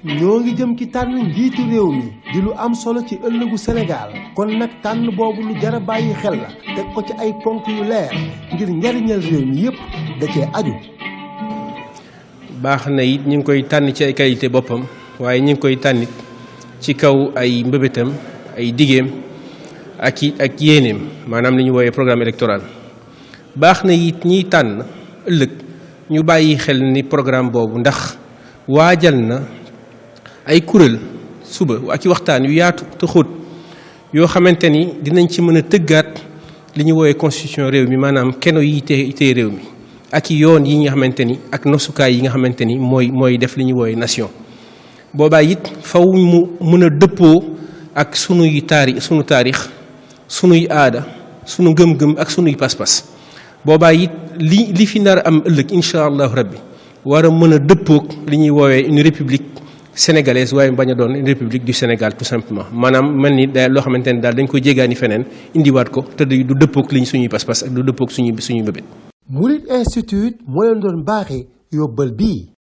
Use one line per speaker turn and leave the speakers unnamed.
ñoo ngi jëm ci tànn njiitu réew mi di lu am solo ci ëllëgu Sénégal kon nag tànn boobu lu jar a bàyyi xel la teg ko ci ay ponk yu leer ngir njariñal réew mi yépp da cee aju.
baax na it ñu ngi koy tànn ci ay qualité boppam waaye ñu ngi koy tànnit ci kaw ay mbëbëtam ay digeem ak yéeneem maanaam li ñu wooyee programme électoral. baax na it ñiy tànn ëllëg ñu bàyyi xel ni programme boobu ndax waajal na ay kuréel suba ak i waxtaan yu yaatu te xóot yoo xamante ni dinañ ci mën a tëggaat li ñu wooyee constitution réew mi maanaam keno yi tey réew mi ak i yoon yi nga xamante ni ak nosukaay yi nga xamante ni mooy def li ñu wooyee nation. boobaa it faw mu mën a dëppoo ak sunu taarix sunuy aada sunu ngëm-ngëm ak sunuy pas-pas. boobaa it li fi nar a am ëllëg incha allahu rabbi war a mën a dëppoog li ñuy woowee une république sénégalaise waaye bañ a doon une république du Sénégal tout simplement maanaam mel ni daal loo xamante ne daal dañ ko jéggaani feneen indiwaat ko te du dëppoog liñ suñuy pas-pas ak du dëppoog suñuy mbébét.
Mouride Institute moo leen doon baaxee yóbbal bii.